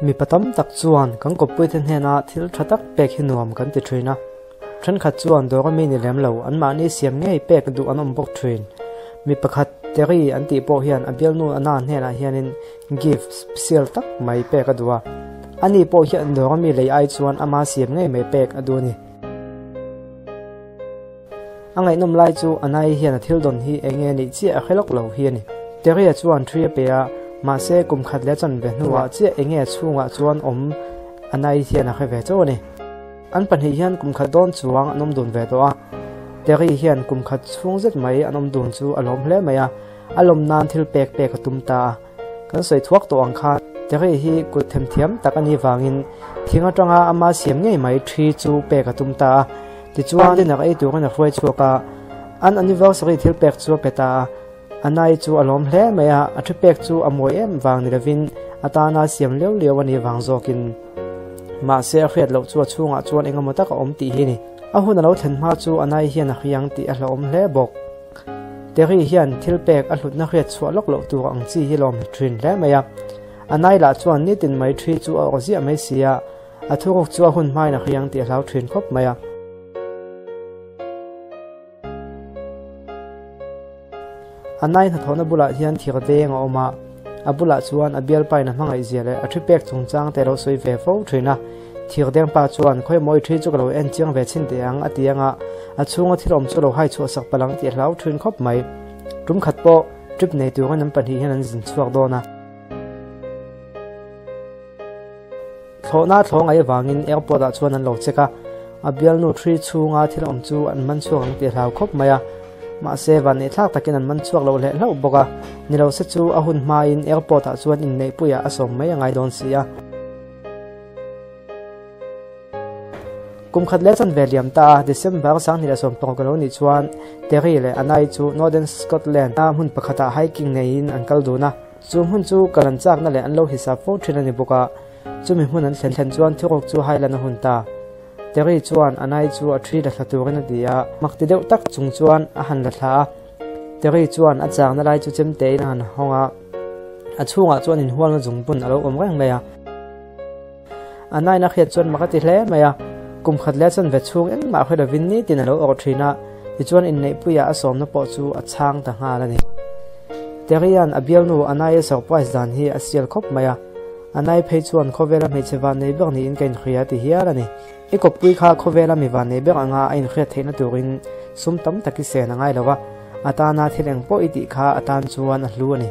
Mipa tam tak chuan kan kawppuite hnena thil tha tak pek hi nuam kan ti thin a. Thenkhat chuan dawr a mi ni lem lo, anmahni siam ngei pek duh an awm bawk thin. Mi pakhat Terry an tih pawh hian a bialnu Anna hnenah hianin gift special tak mai pek a duh a. Ani pawh hian dawr a mi lei ai chuan ama siam ngei mai pek a duh a ni. A ngaihnawm lai chu Anai hian a thil dawn hi eng nge nih chiah a hre lawk lo hi a ni. Terry-a chuan ṭhi a pe a, mahse kum khat leh chan ve hnuah chiah eng nge chhungah chuan awm Anai hian a hre ve chauh a ni. An pahnih hian kum khat dawn chuang an awm dun ve tawh a, Terry hian kum khat chhung zet mai an awm dun chu a lawm hle mai a, a lawm nan thil pek pek a tum ta a. Kan sawi thuak tawh ang khan Terry hi kut themthiam tak a nih vangin thing atanga ama siam ngei mai thi chu pek a tum ta a. Tichuan dinner ei turin a hruai chhuak a, an anniversary thil pek chu a pe ta a. Anai chu a lawm hle mai a, a thi pek chu a mawi em vang ni lovin a tana siam liau liau a nih vang zawkin. Mahse a hriat loh chu a chhungah chuan engemaw tak a awm tih hi a ni. A hun a lo thlen hma chu Anai hian a hriang tih a hlauhawm hle bawk. Terry hian thil pek a hlutna hriat chhuah lawk loh tur ang chi hi lawm thin hle mai a. Anai lah chuan nitin mai thi chu a awk ziah mai si a, a thuruk chu a hun hmain a hriang tih a hlau thin khawp mai a. Anai hnathawhna bulah hian thir deng a awm a, a bulah chuan a bialpain a hmangaihzia leh a thi pek chungchang te a lo sawi ve fo thin a. Thir deng pa chuan, Khawi mawi thi chu ka lo en chiang ve chhin teh ang, a ti ang a, a chhunga thil awm chu lo hai chhuah sak palh ang tih a hlau thin khawp mai. Tum khat pawh trip nei turin an pahnih hian an zin chhuak dawn a. Thlawhna thlawh ngaih avangin airport ah chuan an lo check a, a bialnu thi chhunga thil awm chu an man chhuak ang tih a hlau khawp mai a. Mahse, vanneihthlak takin an man chhuak lo hleh hlauh bawk a, ni lo se chu a hun hmain airport ah chuan inneihpuiah a sawm mai a ngai dawn si a. Kum khat leh chanve liam ta a, December 2016 ka lo nih chuan Terry leh Anai chu Northern Scotland a hmun pakhatah hiking neiin an kal dun a. Chu hmun chu kal an chakna leh an lo hisap fo thin a ni bawk a, chumi hmun an thlen thlen chuan thuruk chu Highland a hun ta. Terry chuan Anai chu a thi la thla turin a ti a, mak ti deuh tak chung chuan a han la thla a. Terry chuan a chakna lai chu chemtein a han hawng a, a chhungah chuan inhualna zungbun a lo awm reng mai a. A nain a hriat chuan mak a ti hle mai a, kum khat leh chanve chhung engmah hre lovin nitin a lo awrh thin a, tichuan inneihpuiah a sawmna pawh chu a chhang ta nghal a ni. Terry-a'n a bialnu Anai-a surprise dan hi a sial khawp mai a, Anai phei chuan khawvela hmeichhe vannei ber niin ka inhria ti hial a ni. I kawppui kha khawvela mi vannei ber anga a inhriat theihna turin sum tam tak i sen a ngai lo a, a tana thil eng pawh i tih kha a tan chuan a hlu a ni.